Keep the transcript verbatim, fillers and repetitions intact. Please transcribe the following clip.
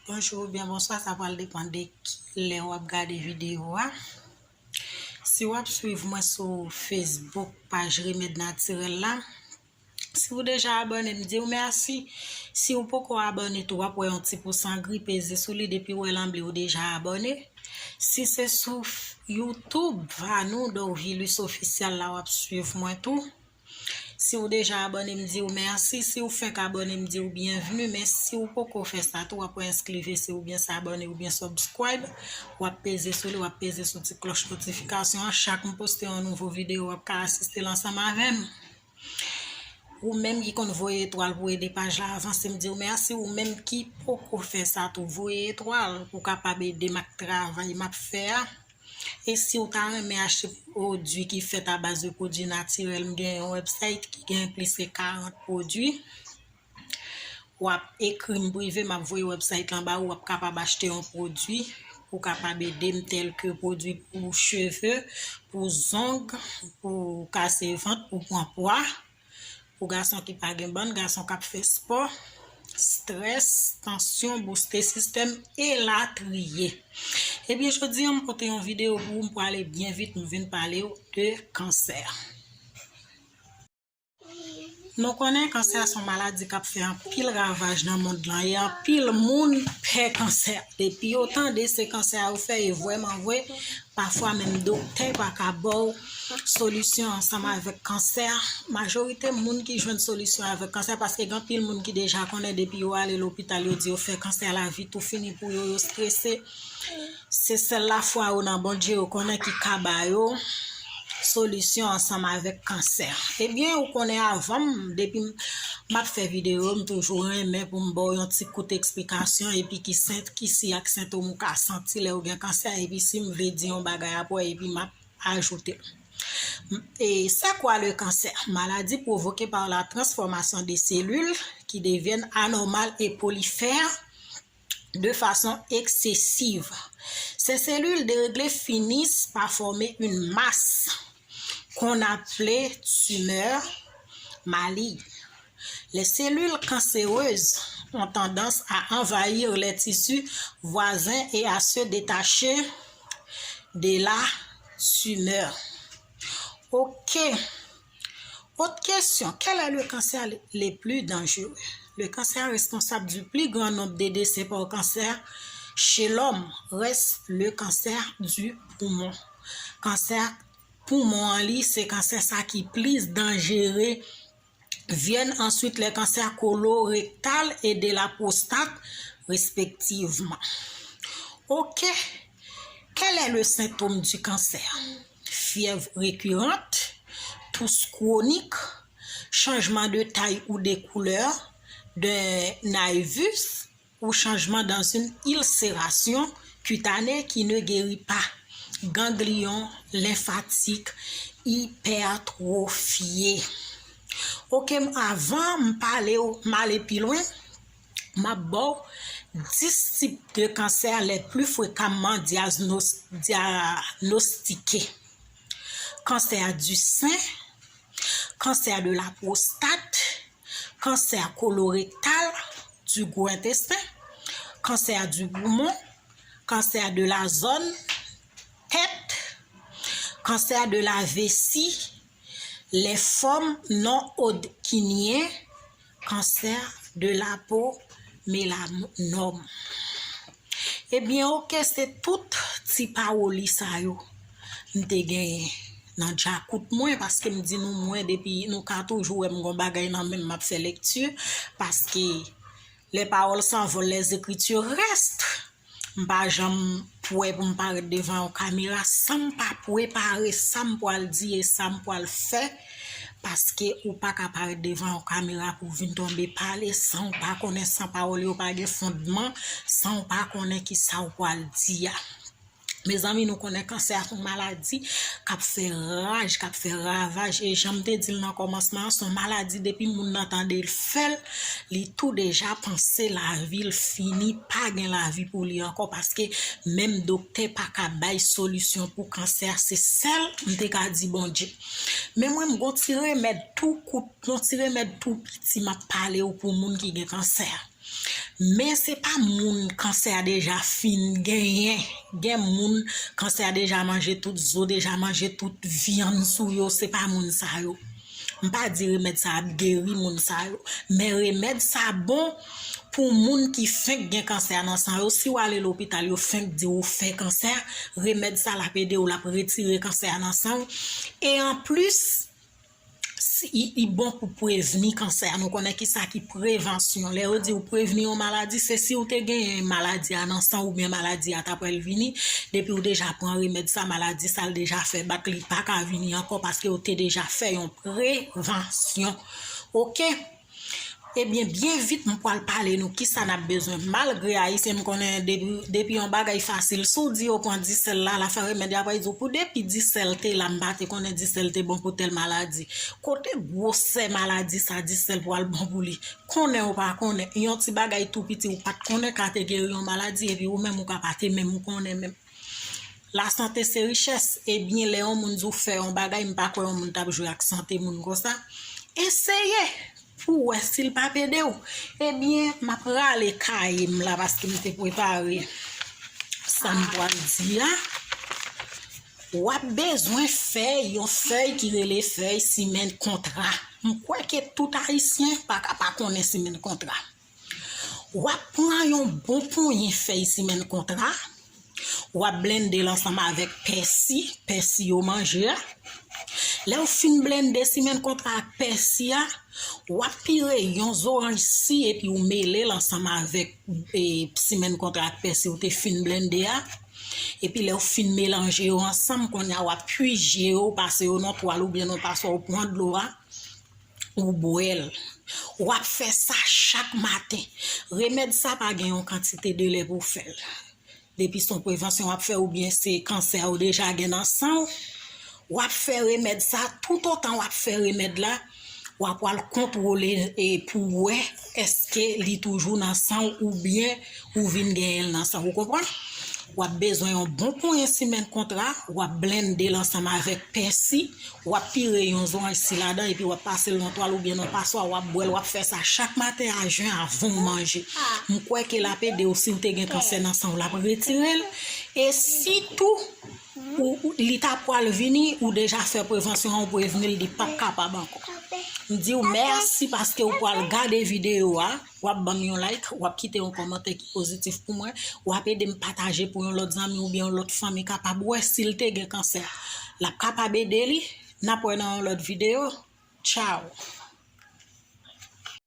Bonjou oubyen bonswa, sa pral depann de ki lè w ap gade videyo a. Si w ap swiv mwen sou Facebook, paj Remèd Natirèl la, si w deja abòne, m di w mèsi. Si w poko abòne tou, w ap wè yon ti pous an gri, peze sou li, depi w wè l an ble, w deja abòne. Si se sou f-, YouTube, Vanou Dorvilus Official la, w ap swiv mwen tou. Si w deja abòne, m di w mèsi. Si w fenk abòne, m di w byenvni. Men si w poko fè sa tou, w ap wè enskrivesi oubyen s'abòne oubyen subscribe. W ap peze sou li, w ap peze sou ti klòch notifikasyon an. Chak m poste yon nouvo videyo, w ap ka asiste l ansanm avè m. Ou menm ki konn voye etwal pou ede paj la avanse, m di w mèsi. Ou menm ki poko fè sa tou, voye etwal pou w kapab ede m ak travay m ap fè a. E si w ta renmen achte pwodui ki fèt a baz de pwodui natirèl, m gen yon website ki gen plis ke karant pwodui. W ap ekri m prive, m ap voye website lan ba ou, w ap kapab achte yon pwodui pou kapab ede m, tèlke pwodui pou cheve, pou zong, pou kase vant, pou pran pwa. Pou gason ki pa gen bann, gason k ap fè spò, strès, tansyon, bouste sistèm, elatriye. Ebyen, jodi a, m pote yon videyo pou ou, m prale byen vit, m vin pale w de kansè. Nou konnen kansè se yon maladi k ap fè anpil ravaj nan mond lan, e anpil moun pè kansè. Depi yo tande se kansè yo fè, e vrèman vre, pafwa menm doktè pa ka ba w solisyon ansanm avèk kansè. Majorite moun ki jwenn solisyon avèk kansè, paske gen anpil moun ki deja konnen depi yo ale lopital, yo di yo fè kansè, lavi tou fini pou yo, yo strese. Se sèl lafwa yo nan Bondye yo konnen ki ka ba yo solisyon ansanm avèk kansè. Ebyen, ou konnen avan m, depi m, m ap fè videyo, m toujou renmen pou m ba w yon ti kout eksplikasyon, epi ki sent-, ki siy ak sentòm ou ka santi lè ou gen kansè, epi si m vle di yon bagay apre, epi m ap ajoute. E c'est quoi le cancer? Maladie provoquée par la transformation des cellules qui deviennent anormales et prolifèrent de façon excessive. Ces cellules déréglées finissent par former une masse qu'on appelait tumeur maligne. Les cellules cancéreuses ont tendance à envahir les tissus voisins et à se détacher de la tumeur. Ok. Autre question, quel est le cancer le, le plus dangereux? Le cancer responsable du plus grand nombre de décès par cancer chez l'homme reste le cancer du poumon. Kansè poumon an, li, se kansè sa ki plis danjere. Viennent ensuite les cancers colorectal et de la prostate, respectivement. Ok. Quel est le symptôme du cancer? Fièvre récurrente, toux chronique, changement de taille ou de couleur, de nevus ou changement dans une ulcération cutanée qui ne guérit pas, ganglion lymphatique hypertrophié. Ok, avan m pale w, m ale pi lwen, m ap ba w dis tip de kansè les plus fréquemment diagnos-, diagnostiqués. Cancer du sein, cancer de la prostate, cancer colorectal, du gros intestin, cancer du poumon, cancer de la zone tête, cancer de la vessie, les formes non Hodgkiniennes, cancer de la peau, mélanome. Ebyen, ok, se tout ti pawoli sa yo m te genyen nan djakout mwen, paske m di nou, mwen, depi nou ka toujou wè m gon bagay nan men m, m ap fè lekti, paske les paroles s'envolent, les écritures restent. M pa janm pwè pou m parèt devan yon kamera san m pa prepare sa m pwal di e sa m pwal fè, paske ou pa ka parèt devan yon kamera pou w vin tonbe pale san w pa konnen, san pawòl yo pa gen fondman, san w pa konnen ki sa w pwal di a. Mezanmi, nou konnen kansè a se yon maladi k ap fè raj, k ap fè ravaj. E jan m te di l nan kòmansman an, se yon maladi depi moun nan tande l fè l, li tou deja panse lavi l fini, pa gen lavi pou li ankò, paske menm doktè pa ka bay solisyon pou kansè a, se sèl, m te ka di, Bondye. Men mwen, m gon ti remèd tou kout, yon ti remèd tou piti m ap pale w pou moun ki gen kansè a. Men se pa moun kansè a deja fin genyen. Gen moun kansè a deja manje tout zo, deja manje tout vyann sou yo, se pa moun sa yo. M pa di remèd sa ap geri moun sa yo, men remèd sa bon pou moun ki fenk gen kansè a nan san yo. Si w ale lopital, yo fenk di w ou fè kansè, remèd sa l ap ede w, l ap retire kansè a nan san w. E anplis, si, i, i bon pou prevni kansè a. Nou konnen ki sa ki prevansyon. Lè yo di w prevni yon maladi, se si w te genyen maladi a nan san w oubyen maladi a ta pral vini. Depi w deja pran remèd sa, maladi sa l deja fè bak, li pa ka vini ankò paske w te deja fè yon prevansyon. Oke? Ebyen, byen vit, m pral pale nou kisa n ap bezwen. Malgre Ayisyen, m konnen depi, depi yon bagay fasil, si w di yo pran disèl la, l a fè remèd, y ap di w pou depi disèl te la, m pa te konnen disèl te bon pou tèl maladi. Kote gwosè maladi sa, disèl pral bon pou li? Konnen ou pa konnen, yon ti bagay tou piti ou pa t konnen ka te geri yon maladi, epi ou menm ou ka pa te menm konnen menm. Lasante se richès. Ebyen, lè yon moun di w fè yon bagay, m pa kwè yon moun t ap jwe ak sante moun konsa. Eseye pou w wè si l p ap ede w. Ebyen, m ap rale kaye m la paske m te prepare sa m pral di a. W ap bezwen fèy, yon fèy ki rele fèy simèn kontra. M kwè ke tout Ayisyen pa ka pa konnen simèn kontra. W ap pran yon bon ponyen fèy simèn kontra, w ap blende l ansanm avèk pèsi, pèsi yo manje a. Lè w fin blende simèn kontra ak pèsi a, w ap pire yon zoranj si epi w mele l ansanm avèk, e, simèn kontra ak pèsi w te fin blende a. Epi lè w fin melanje yo ansanm, kounye a w ap pwije yo, pase yo nan twal oubyen nan paswa, w pran dlo a, ou bwè l. W ap fè sa chak maten. Remèd sa pa gen yon kantite de lè pou w fè l. Depi se yon prevansyon w ap fè oubyen se kansè a ou deja gen nan san w, w ap fè remèd sa, toutotan w ap fè remèd la, w ap pral kontwole, e, pou w wè èske li toujou nan san w oubyen ou vin genyen l nan san w, ou konprann? W ap bezwen yon bon ponyen simèn kontra, w ap blende l ansanm avèk pèsi, w ap pire yon zoranj si ladan, epi w ap pase l nan twal oubyen nan paswa, w ap bwè l, w ap fè sa chak maten a jen avan w manje. M kwè ke l ap ede w, si w te gen kansè nan san w, l ap retire l. E sitou, ou, ou, li ta pral vini, ou deja fè prevansyon an, ou prevni l, li p ap kapab ankò. M di w mèsi paske w pral gade videyo a, w ap ban m yon like, w ap kite yon kòmantè ki pozitif pou mwen, w ap ede m pataje pou yon lòt zanmi oubyen yon lòt fanmi kapab wè si l te gen kansè a. L ap kapab ede li, n ap wè nan yon lòt videyo. Tchaw!